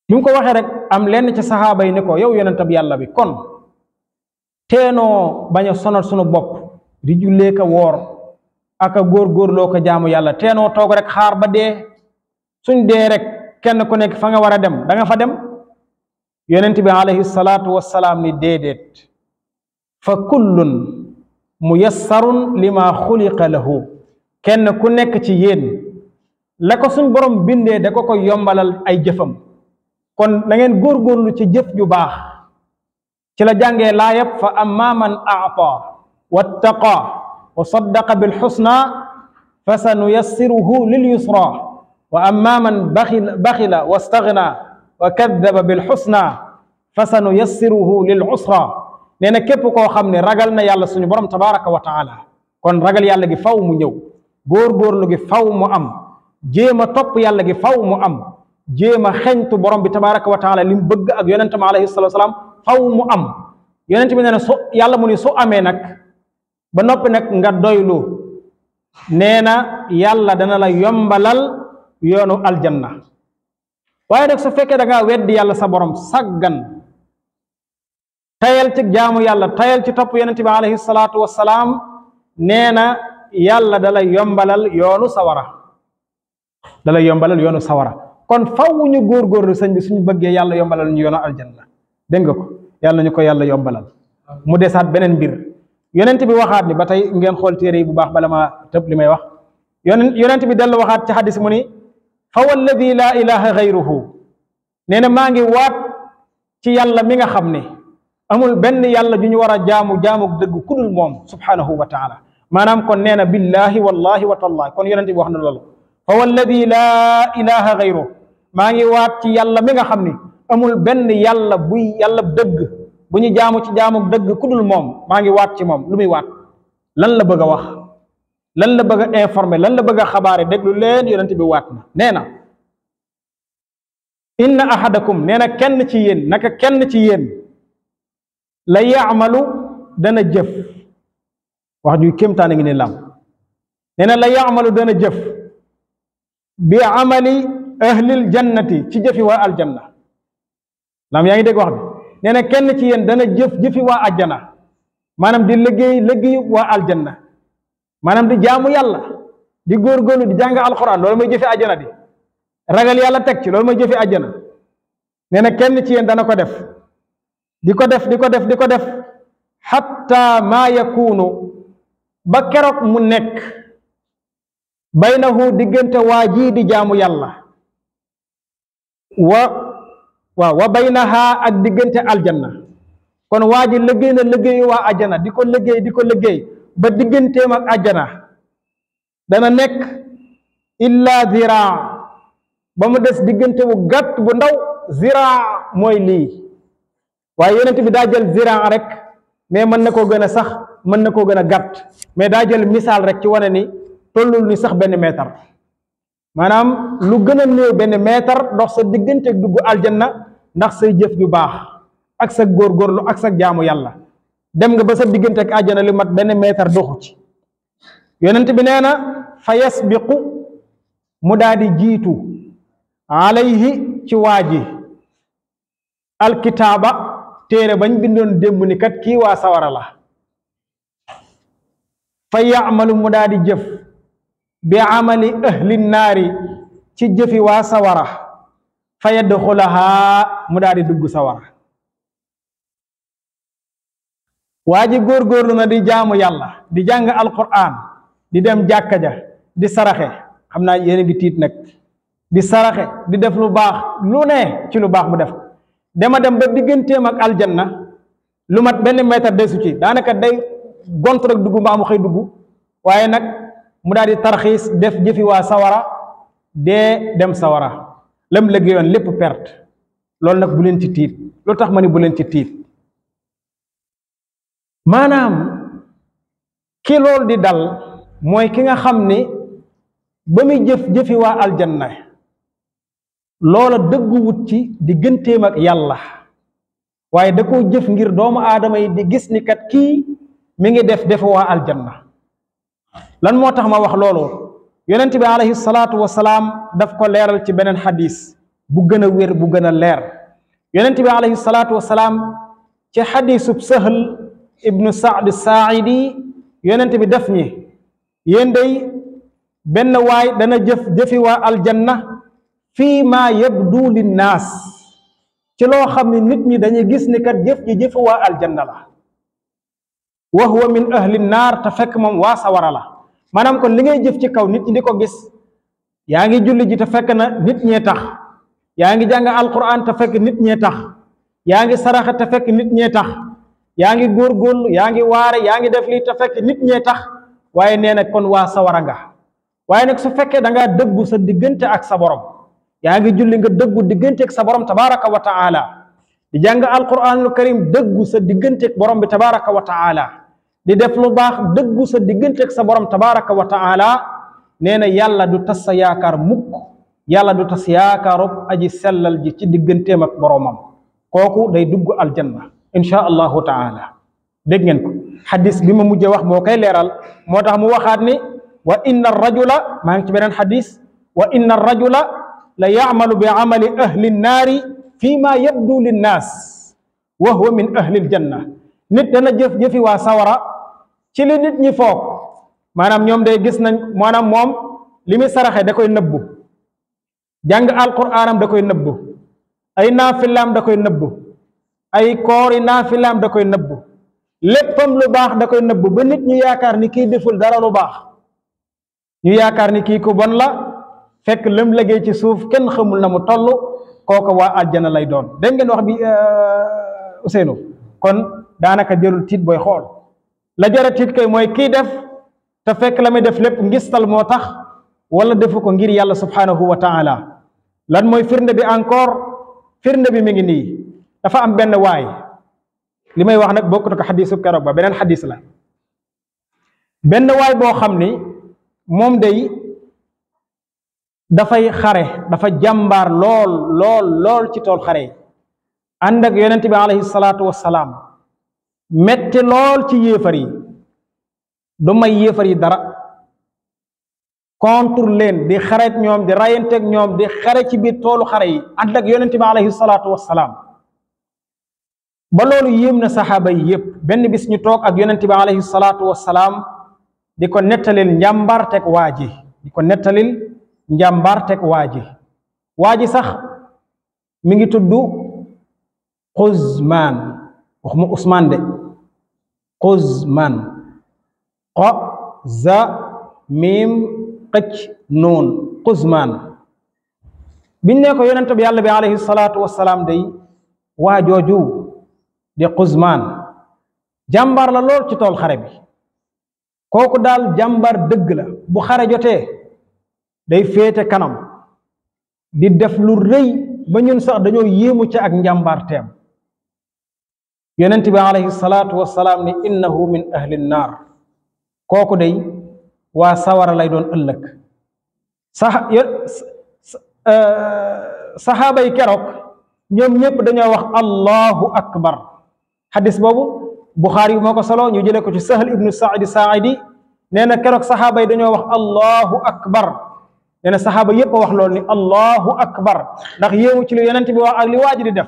bi mu ko waxee rek am lenn ci saxaaba yi ne ko yow yonentab yàlla bi kon teenoo bañ a sonal sunu bopp di jullee ka woor ak a góorgóorloo ko jaamu yàlla teenoo toog rek xaar ba dee suñ dee rek kenn ku nekk fa nga war a dem da nga fa dem yonent bi alayhi salaatu wassalaam ni déedéet fa kullun muyassarun lima xuliqa lahu kenn ku nekk ci yéen la ko suñ borom bindee da ko yombalal ay jëfam kon na ngeen góorgóorlu ci jëf ju baax ci la jàngee laayab fa amma man aata wattaqa wa saddaqa bil xusna fa sa nuyassiruhu lil yusra wa amma man baxila wastaghna wa kaddaba bil xusna fa sa nuyassiruhu lil usra nee na képp koo xam ne ragal na yàlla suñu borom tabaraka wa taala kon ragal yàlla gi faw mu ñëw góorgóorlu gi faw mu am jéem a topp yàlla gi faw mu am jéem a xeñtu borom bi tabaraka wa taala li mu bëgg ak yonentam alayhi salatu wasalaam faw mu am yonent bi nee na su yàlla mu ni su amee nag ba noppi nag nga doylu nee na yàlla dana la yombalal yoonu aljanna waaye nag su fekkee da ngaa weddi yàlla sa borom saggan tayal ci jaamu yàlla tayal ci topp yonent bi alayhi salaatu wassalaam nee na yàlla dalay yombalal yoonu sawara dalay yombalal yoonu sawara kon faw ñu góorgóorlu sëñ bi suñu bëggee yàlla yombalal ñu yoonu aljanna dégg nga ko yàlla ñu ko yàlla yombalal mu desaat beneen mbir yonent bi waxaat ni ba tey ngeen xool téere yi bu baax bala ma tëb li may wax yonent bi dellu waxaat ci xadis mu ni fa walladi laa ilaha gayruhu nee na maa ngi waat ci yàlla mi nga xam ne amul benn yàlla ju ñu war a jaamu dëgg kudul moom subhanahu wa taala maanaam kon nee na billahi wallahi wa tallahi kon yonent bi wax na loolu fa walladi laa ilaha gayruhu maa ngi waat ci yàlla mi nga xam ne amul benn yàlla buy yàlla dëgg bu ñu jaamu ci jaamu dëgg kudul moom maa ngi waat ci moom lu muy waat lan la bëgg a wax lan la bëgg a informer lan la bëgg a xabaare déglu leen yonent bi waat na nee na inna ahadakum nee na kenn ci yéen naka kenn ci yéen la yaamalu dana jëf wax ju kéemtaane ngi ne lam nee na la yaamalu dana jëf bi amali ahlil jannati ci jëfi waa aljanna lam yaa ngi dégg wax bi nee na kenn ci yéen dana jëfi waa ajjana maanaam di liggéeyu waa aljanna maanaam di jaamu yàlla di góorgóorlu di jàng alquran loolu mooy jëfi ajjana di ragal yàlla teg ci loolu mooy jëfi ajjana nee na kenn ci yéen dana ko def di ko def xatta maa yakunu ba keroog mu nekk baynahu diggante waa ji di jaamu yàlla wa baynaha ak diggante aljanna kon waa ji liggéey na liggéeyu waa ajjana di ko liggéey ba digganteem ak ajjana dana nekk illa ziraa ba mu des diggante bu gàtt bu ndaw ziraa mooy lii waaye yonent bi daa jël ziraa rek mais mën na koo gën a sax mën na koo gën a gàtt mais daa jël misaal rek ci wane ni tollul ni sax benn meetar maanaam lu gën a néew benn meetar dox sa diggante ak dugg aljanna ndax say jëf ju baax ak sa góorgóorlu ak sa jaamu yàlla dem nga ba sa diggante ak àjjana lu mat benn meetar doxu ci yonent bi nee na fa yasbiqu mu daal di jiitu alayhi ci waa ji alkitaaba téere bañ bindoon démb ni kat kii waa sawara la fa yaamalu mu daal di jëf bi amali ahli naari ci jëfi waa sawara fa yadxulaha mu daal di dugg sawara waa ji góorgóorlu na di jaamu yàlla di jàng alquran di dem jàkka ja di saraxe xam naa yéen a ngi tiit nag di saraxe di def lu baax lu ne ci lu baax mu def dem ba digganteem ak aljanna lu mat benn meetar desu ci daanaka day gont rek dugg mbaa mu xëy dugg waaye nag mu daal di tarxiis def jëfi waa sawara dee dem sawara lam liggéeyoon lépp perte loolu nag bu leen ci tiit lu tax ma ni bu leen ci tiit maanaam ki loolu di dal mooy ki nga xam ni ba muy jëfi waa aljanna loola dëgguwut ci digganteem ak yàlla waaye da koo jëf ngir doomu aadama yi di gis ni kat kii mi ngi defi waa aljanna lan moo tax ma wax loolu yonent bi alayhi salaatu wasalaam daf ko leeral ci beneen xadis bu gën a wér bu gën a leer yonent bi alayhi salaatu wasalaam ci xadisub Sahl ibnu Saad Saaidi yonent bi def ñi yéen day benn waay dana jëfi waa aljanna fii maa yabdu linnaas ci loo xam ne nit ñi dañuy gis ni kat jëfi waa aljanna la wa huwa min ahli naar te fekk moom waa sawara la maanaam kon li ngay jëf ci kaw nit ñi di ko gis yaa ngi julli ji te fekk na nit ñee tax yaa ngi jàng alquran te fekk nit ñee tax yaa ngi saraxe te fekk nit ñee tax yaa ngi góorgóorlu yaa ngi waare yaa ngi def lii te fekk nit ñee tax waaye nee na kon waa sawara nga waaye nag su fekkee da ngaa dëggu sa diggante ak sa borom yaa ngi julli nga dëggu diggante ak sa borom tabaraka wa taala di jàng alquranul karim dëggu sa diggante ak borom bi tabaraka wa taala di def lu baax dëggu sa diggante ak sa borom tabaraka wa taala nee na yàlla du tas sa yaakaar mukk yàlla du tas yaakaarub aji sellal ji ci digganteem ak boromam kooku day dugg aljanna insha allahu taala dégg ngeen ko xadis bi ma mujjee wax moo koy leeral moo tax mu waxaat ni wa inna rajula maa ngi ci beneen xadis wa inna rajula la yacmalu bi amali ahli nnaari fi ma yabdu linnaas wa huwa min ahli ljanna nit dana jëf-jëfi waa sawara ci li nit ñi foog maanaam ñoom day gis nañ maanaam moom li muy saraxe da koy nëbbu jàng alquraanam da koy nëbbu ay naafilaam da koy nëbbu ay koori naafilaam da koy nëbbu léppam lu baax da koy nëbbu ba nit ñu yaakaar ni kii deful dara lu baax ñu yaakaar ni kii ku bon la fekk lëm liggéey ci suuf kenn xamul na mu toll kooku waa aljana lay doon dégg ngeen wax bi Ousseynou kon daanaka jërul tiit booy xool la jara tiit kay mooy kii def te fekk la muy def lépp ngistal moo tax wala defu ko ngir yàlla subhanahu wa taala lan mooy firnde bi encore firnde bi mi ngi nii dafa am benn waay li may wax nag bokkut ko xadisu keroog ba beneen xadis la benn waay boo xam ni moom day dafay xare dafa jàmbaar lool ci tool xare yi ànd ak yonent bi alayhi salaatu wassalaam metti lool ci yéefar yi du may yéefar yi dara contre leen di xareet ñoom di rayanteeg ñoom di xare ci biir toolu xare yi ànd ak yonent bi alayhi salaatu wassalaam ba loolu yéem na saxaaba yi yépp benn bis ñu toog ak yonent bi alayhi salaatu wassalaam di ko nettalil njàmbaarteeg waa ji di ko nettalil njàmbaarteeg waa ji sax mi ngi tudd Quzmaan waxuma Usmaan de Quzmaan qo za miim qëcc nuun Quzmaan biñ ne ko yonent bi yàlla bi alayhi salaatu wassalaam day waa jooju di Quzmaan jàmbaar la lool ci tool xare bi kooku daal jàmbaar dëgg la bu xare jotee day féete kanam di def lu rëy ba ñun sax dañoo yéemu ca ak njàmbaar teem yonent bi alayhi salaatu wassalaam ni innahu min ahli nnaar kooku day waa sawara lay doon ëllëg saxaaba yi keroog ñoom ñépp dañoo wax allahu akbar xadis boobu Buxaari moo ko solo ñu jëlee ko ci Sahl ibnu Saad Saaidi nee na keroog saxaaba yi dañoo wax allahu akbar nee na saxaaba yépp a wax loolu ni allahu akbar ndax yéemu ci lu yonent bi wax ak li waa ji di def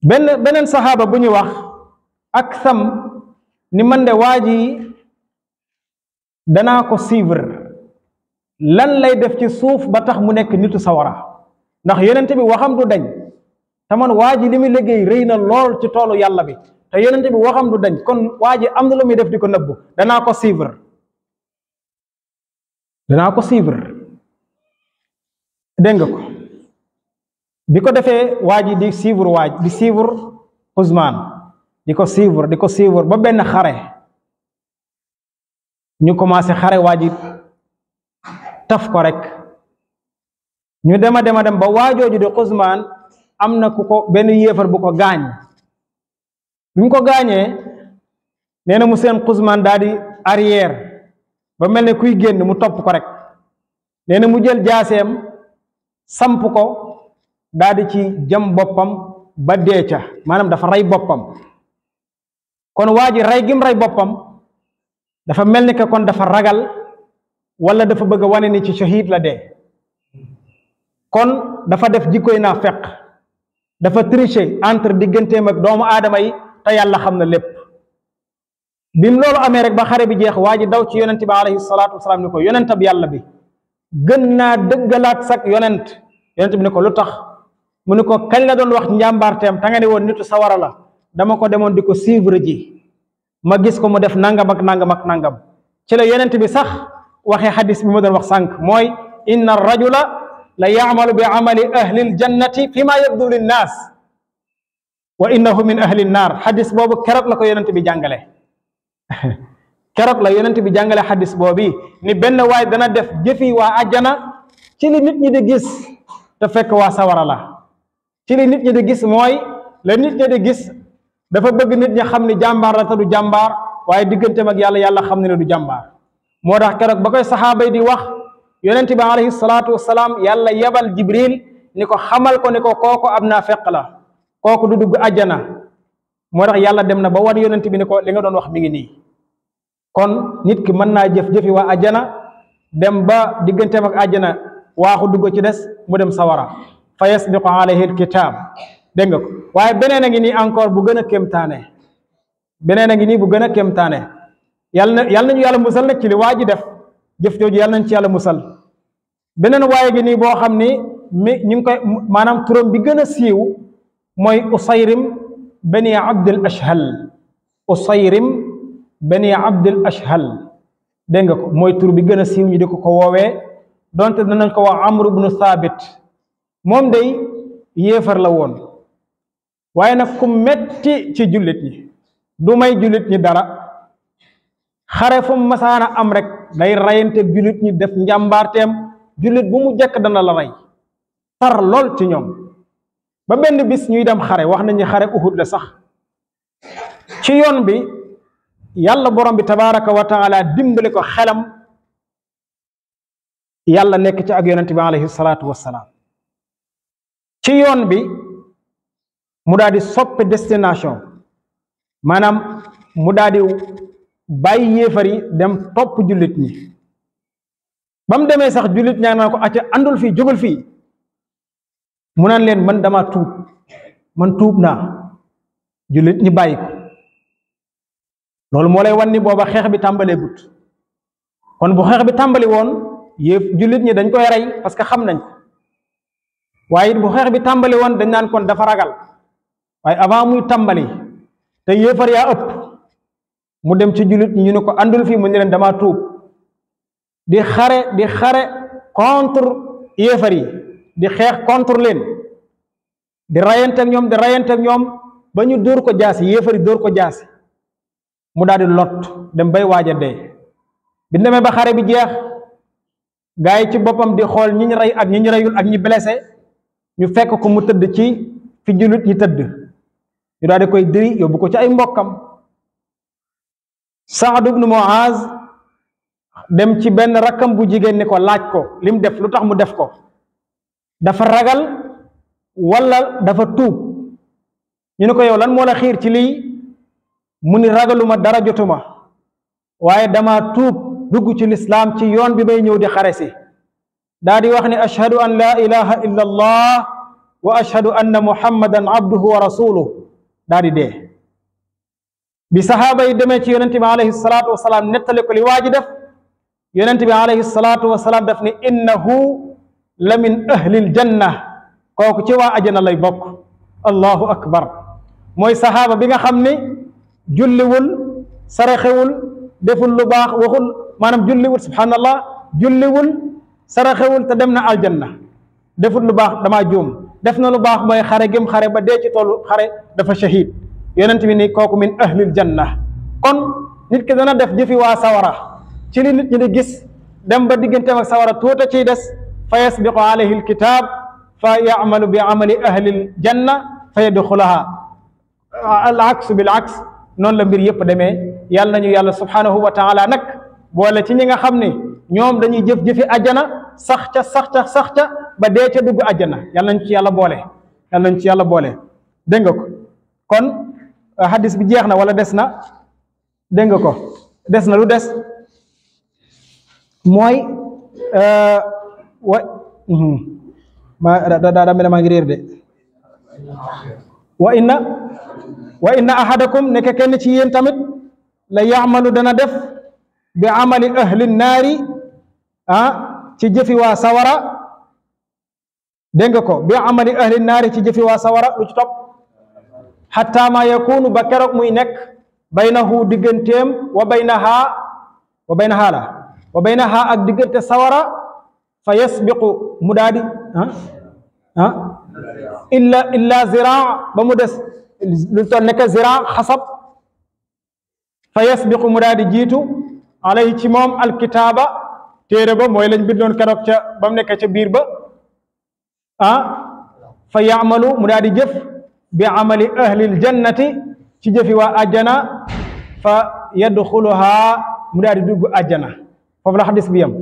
beneen saxaaba bu ñuy wax ak sam ni man de waa ji danaa ko suivre lan lay def ci suuf ba tax mu nekk nitu sawara ndax yonent bi waxam du dañ te man waa ji li muy liggéey rëy na lool ci toolu yàlla bi te yonent bi waxam du dañ kon waa ji am na lu muy def di ko nëbbu danaa ko suivre dégg nga ko bi ko defee waa ji di suivre Quzmaan di ko suivre ba benn xare ñu commencé xare waa ji taf ko rek ñu dem ba waajooju di Xuzmaan am na ku ko benn yéefar bu ko gaañ bi mu ko gaañee nee na mu seen Xuzmaan daal di arrière ba mel ne kuy génn mu topp ko rek nee na mu jël jaaseem samp ko daal di ci jam boppam ba dee ca maanaam dafa rey boppam kon waa ji rey gim rey boppam dafa mel ni que kon dafa ragal wala dafa bëgg a wane ni ci shahid la dee kon dafa def jikkoy naa feq dafa tricher entre digganteem ak doomu aadama yi te yàlla xam na lépp bim loolu amee rek ba xare bi jeex waa ji daw ci yonent bi alayhi salaatu wasalaam ni ko yonentab yàlla bi gën naa dëggalaat sak yonent bi ne ko lu tax mu ne ko kañ la doon wax njàmbaarteem ta nga ne woon nitu sawara la dama ko demoon di ko suivre ji ma gis ko mu def nangam ak nangam ak nangam ci la yonent bi sax waxee xadis bi ma doon wax sànq mooy inna rajula la yaamalu bi amali ahli ljannati fi ma yabdu linnaas wa innahu min ahli nnaar xadis boobu keroog la ko yonent bi jàngale keroog la yonent bi jàngale xadis boobu ni benn waay dana def jëfi waa ajjana ci li nit ñi di gis te fekk waa sawara la ci li nit ñi di gis mooy la nit ñi di gis dafa bëgg nit ñi xam ni jàmbaar la te du jàmbaar waaye digganteem ak yàlla xam ne du jàmbaar moo tax keroog ba koy saxaaba yi di wax yonent bi alayhi salaatu wasalaam yàlla yebal jibril ni ko xamal ko ni ko kooku ab naafeq la kooku du dugg ajjana moo tax yàlla dem na ba wan yonent bi ni ko li nga doon wax mi ngi nii kon nit ki mën naa jëf-jëfi waa ajjana dem ba digganteem ak ajjana waaxu dugg ci des mu dem sawara fa yasbiqu alayhi alkitab dégg nga ko waaye beneen a ngi nii encore bu gën a kéemtaane beneen a ngi nii bu gën a kéemtaane yàlla nañu yàlla musal nag ci li waa ji def jëf jooju yàlla nañ ci yàlla musal beneen waaye gi nii boo xam ni ñu ngi koy maanaam turam bi gën a siiw mooy usayrim bani abdul ashhal usayrim bani abdul ashhal dégg nga ko mooy tur bi gën a siiw ñu di ko woowee donte danañ ko wax amru bnu thabit moom day yéefar la woon waaye nag ku metti ci jullit ñi du may jullit ñi dara xare fu mu masaana am rek day rayante jullit ñi def njàmbaarteem jullit bu mu jekk dana la rey tar lool ci ñoom ba benn bis ñuy dem xare wax nañu xare Uhud la sax ci yoon bi yàlla borom bi tabaraka wa taala dimbali ko xelam yàlla nekk ci ak yonent bi alayhi salaatu wassalaam ci yoon bi mu daal di soppe destination maanaam mu daal di bàyyi yéefar yi dem topp jullit ñi ba mu demee sax jullit ñaa naan ko acca àndul fii jógal fii mu naan leen man dama tuub man tuub naa jullit ñi bàyyi ko loolu moo lay wan ni booba xeex bi tàmbalee gut kon bu xeex bi tàmbali woon jullit ñi dañ koy rey parce que xam nañ ko waaye bu xeex bi tàmbali woon dañ naan kon dafa ragal waaye avant muy tàmbali te yéefar yaa ëpp mu dem ci jullit ñi ñu ne ko àndul fii mu ne leen dama tuub di xare contre yéefar yi di xeex contre leen di rayante ak ñoom ba ñu dóor ko jaasi yéefar yi dóor ko jaasi mu daal di lot dem bay waaj a dee bi demee ba xare bi jeex gaa yi ci boppam di xool ñi ñu rey ak ñi ñu reyul ak ñi blessé ñu fekk ko mu tëdd ci fi jullit ñi tëdd ñu daal di koy diri yóbbu ko ci ay mbokkam Saad ibnu Muaz dem ci benn rakkam bu jigéen ni ko laaj ko lim def lu tax mu def ko dafa ragal wala dafa tuub ñu ne ko yow lan moo la xiir ci lii mu ni ragaluma dara jotuma waaye dama tuub dugg ci lislaam ci yoon bi may ñëw di xare si daa di wax ni ashhadu an la ilaha illa allah wa ashhadu anna muhammadan abduhu wa rasuluhu daa di dee bi sahaaba yi demee ci yonente bi alayhi salaatu wasalaam nettali ko li waa ji def yonente bi alayhi salaatu wasalaam daf ni innahu la min ahlil janna kooku ci waa ajana lay bokk allahu akbar mooy sahaaba bi nga xam ni julliwul saraxewul deful lu baax waxul maanaam julliwul subhanallah julliwul saraxewul te dem na aljanna deful lu baax dama juum def na lu baax mooy xare gëm xare ba dee ci toolu xare dafa shahid yonent bi ni kooku min ahlil janna. kon nit ki dana def jëfi waa sawara ci li nit ñi di gis dem ba digganteem ak sawara tuuta ciy des fa yasbiqu alayhi alkitab fa yamalu bi amali ahlil janna fa yadxulaha al aks bil aks. noonu la mbir yëpp demee. yàlla nañu yàlla subhanahu wa taala nag boole ci ñi nga xam ne ñoom dañuy jëf-jëfi àjjana sax ca ba dee ca dugg àjjana. yàlla nañ ci yàlla boole. yàlla nañ ci yàlla boole. dégg nga ko kon hadis bi jeex na wala des na? dégg nga ko des na lu des mooy daa mel ne maa ngi réer de. wa inna ahadakum nekk kenn ci yéen tamit la yaamalu dana def bi amali ahli naari ci jëfi waa sawara. dégg nga ko bi amali ahli naari ci jëfi waa sawara lu ci topp xatta ma yakunu ba keroog muy nekk baynahu digganteem wa baynaha ak diggante sawara fa yasbiqu mu daadi illa ziraa ba mu des lu toll nekk ziraa xasab fa yasbiqu mu daadi jiitu alayhi ci moom alkitaaba téere ba mooy lañ bindoon keroog ca ba mu nekk ca biir ba fa yaamalu mu daadi jëf bi amali ahlil jannati ci jëfi waa àjjana fa yadxuluha mu daadi dugg àjjana. foofu la xadis bi yam.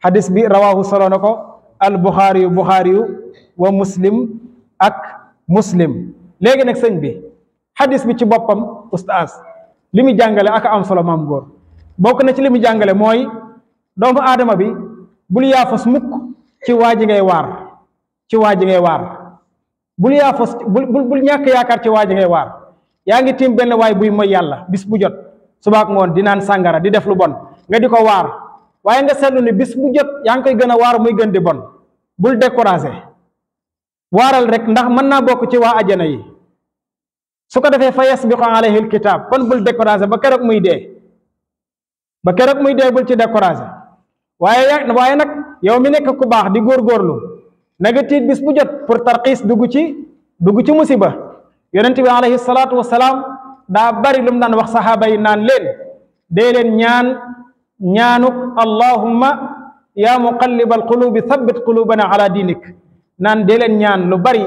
xadis bi rawaahu solo na ko al buxaari yu wa muslim ak muslim. léegi nag sëñ bi xadis bi ci boppam ustaas li mu jàngale ak am solo maam góor bokk na ci li mu jàngale mooy doomu aadama bi bul yaafus mukk ci waa ji ngay waar. ci waa ji ngay waar bul yaafus bul ñàkk yaakaar ci waa ji ngay waar. yaa ngi tiim benn waay buy mooy yàlla bis bu jot subaak ngoon di naan sàngara di def lu bon nga di ko waar waaye nga seetlu ni bis bu jot yaa ngi koy gën a waar muy gën di bon. bul découragé waaral rek ndax mën naa bokk ci waa ajana yi. su ko defee fa yasbiqu alayhi alkitab kon bul découragé ba keroog muy dee. ba keroog muy dee bul ci découragé waaye nag yow mi nekk ku baax di góorgóorlu na nga tiit bis bu jot pour tarxiis dugg ci musiba. yonent bi alayhi salaatu wasalaam daa bari lu mu daan wax saxaaba yi naan leen dee leen ñaanuk allahumma yaa muqallibal qulubi thabbit qulubana ala diinik. naan dee leen ñaan lu bari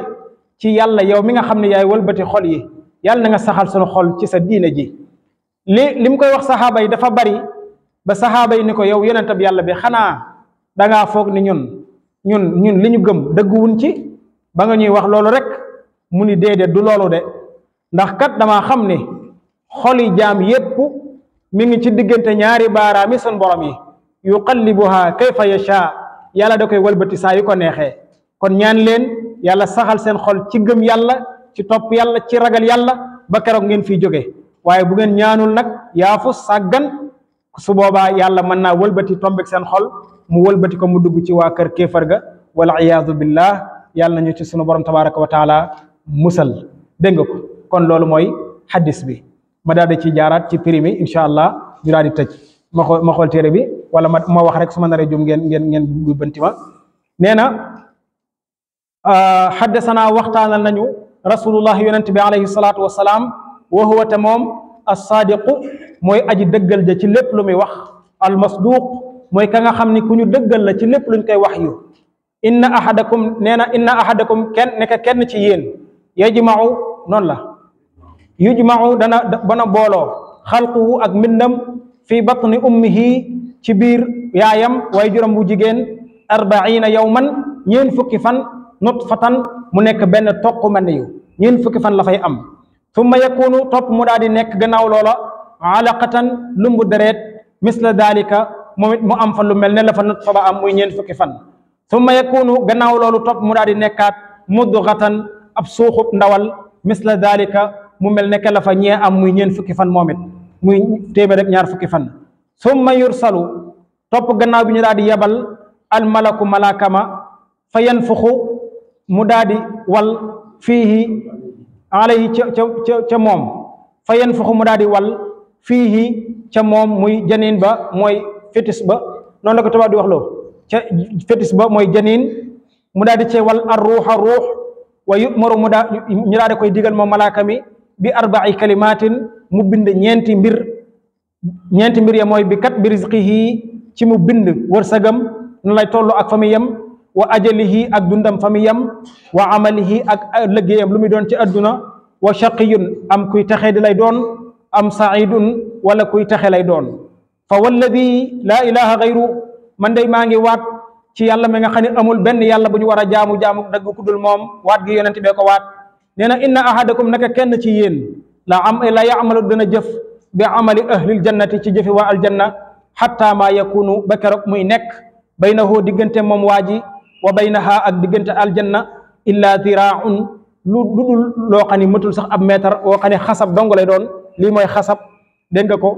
ci yàlla yow mi nga xam ne yaay wëlbati xol yi yàlla na nga saxal sunu xol ci sa diina ji. li mu koy wax saxaaba yi dafa bari ba saxaaba yi ni ko yow yonentab yàlla bi xanaa dangaa foog ni ñun li ñu gëm dëgguwun ci ba nga ñuy wax loolu rek. mu ni déedéet du loolu de ndax kat damaa xam ne xoli jaam yépp mi ngi ci diggante ñaari baaraami sun borom yi yuqallibuha kayfa yasha yàlla da koy walbati saa yu ko neexee. kon ñaan leen yàlla saxal seen xol ci gëm yàlla ci topp yàlla ci ragal yàlla ba keroog ngeen fiy jóge waaye bu ngeen ñaanul nag yaafu sàggan su boobaa yàlla mën naa walbati tombek seen xol mu walbati ko mu dugg ci waa kër kéefar ga wal iyaadu billah. yàlla nañu ci sunu borom tabaraka wa taala musal. dégg nga ko kon loolu mooy xaddis bi ma daal di ci jaaraat ci primi incha allah ñu daal di tëj ma xool téere bi wala ma wax rek su ma naree jum ngeen banti ma. nee na xaddasanaa waxtaanal nañu rasulullah yonent bi alayhi salaatu wasalaam wa huwa te moom as-saadiqu mooy aji dëggal ja ci lépp lu muy wax al-masduuq mooy ka nga xam ni ku ñu dëggal la ci lépp luñ koy wax yu. inna ahadakum kenn ci yéen yajma'u noonu la yujma'u bana booloo xalquhu ak mbindam fi batni ummihi ci biir yaayam waaye juróom bu jigéen 40 yawman ñeen fukki fan nutfatan mu nekk benn toq maniyu ñeen fukki fan la fay am. thumma yakunu topp mu daal di nekk gannaaw loola alaqatan lumbu deret misla dalika moom it mu am fa lu mel ne la fa nutfa ba am muy ñeen fukki fan. thumma yakunu gannaaw loolu topp mu daal di nekkaat mudghatan ab suuxub ndawal misla dalika mu mel ne la fa ñee am muy ñeen fukki fan moom it muy téeméer rek ñaar fukki fan. thumma yursalu topp gannaaw bi ñu daal di yebal almalaku malakama fa yanfuxu mu daal di wal fiihi alayhi ca moom fa yanfuxu mu daal di wal fiihi ca moom muy janin ba mooy fétis ba noonu la ko tubaab di wax loo ca fétis ba mooy janin mu daal di cee wal ar ruux wa yu'maru ñu daal di koy digal moom malaaka mi bi arba'i kalimatin mu bind ñeenti mbir ya mooy bi kat bi rizqihi ci mu bind wërsëgam nu lay tollu ak fa muy yem wa ajalihi ak dundam fa muy yem wa amalihi ak liggéeyam lu muy doon ci adduna wa shaqiyun am kuy taxe di lay doon am saidun wala kuy taxe lay doon fa walladi laa ilaha gayru man day maa ngi waat ci yàlla mi nga xam ne amul benn yàlla bu ñu war a jaamu dëgg ku dul moom waat gi yonent bee ko waat nee na inna ahadakum naka kenn ci yéen la yaamalu dana jëf bi amali ahlil jannati ci jëfi waa aljanna xatta ma yakunu ba keroog muy nekk baynahu diggante moom waa ji wa baynaha ak diggante aljanna illa ziraaun lu dul loo xam ne matul sax ab meetar woo xam ne xasab dong lay doon lii mooy xasab dégg nga ko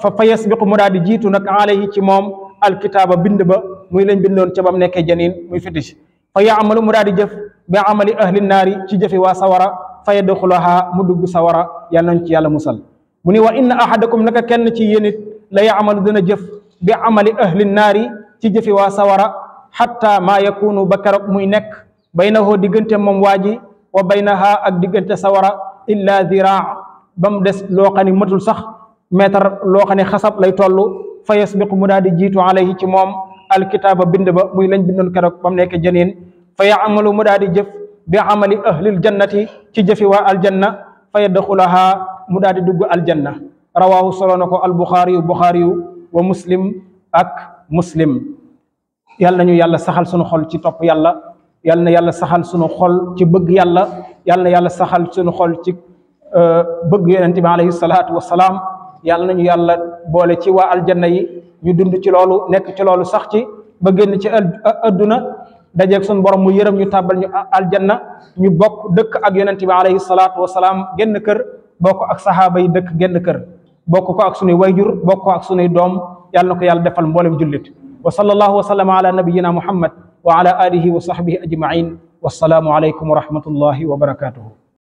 fa yasbiqu mu daal di jiitu nag alayhi ci moom alkitaaba bind ba muy lañ bindoon ca bam nekkee janiin muy fitish fa yaamalu mu daal di jëf bi amali ahli naari ci jëfi waa sawara fa yadxulaha mu dugg sawara yàlla nañ ci yàlla musal mu ni wa inna ahadakum naka kenn ci yéen it la yaamalu dana jëf bi amali ahli naari ci jëfi waa sawara xatta maa yakunu ba keroog muy nekk baynahu diggante moom waa ji wa baynaha ak diggante sawara illa ziraa ba mu des loo xam ne matul sax meetar loo xam ne xasab lay toll fa yasbiqu mu daal di jiitu alayhi ci moom alkitaaba bind ba muy lañ bindoon keroog ba mu nekk janiin fa yaamalu mu daal di jëf bi amali ahlil jannati ci jëfi waa aljanna fa yadxulaha mu daal di dugg aljanna rawaahu solo na ko albuxaariyu wa muslim ak muslim yàlla nañu yàlla saxal sunu xol ci topp yàlla yàlla na yàlla saxal sunu xol ci bëgg yàlla yàlla na yàlla saxal sunu xol ci bëgg yonente bi alayhi salaatu wasalaam yàlla nañu yàlla boole ci waa aljanna yi ñu dund ci loolu nekk ci loolu sax ci ba génn ci adduna dajeeg sun borom mu yërëm ñu tàbbal ñu aljanna ñu bokk dëkk ak yonente bi alayhi salaatu wasalaam génn kër bokk ak sahaaba yi dëkk génn kër bokk ko ak sunuy wayjur bokk ko ak sunuy doom yàlla na ko yàlla defal mboolem jullit wa sallallahu wa sallama ala nabiyina muhammad wa ala alihi wa sahbihi ajmain wassalaamu alaykum wa rahmatullahi wa barakatuhu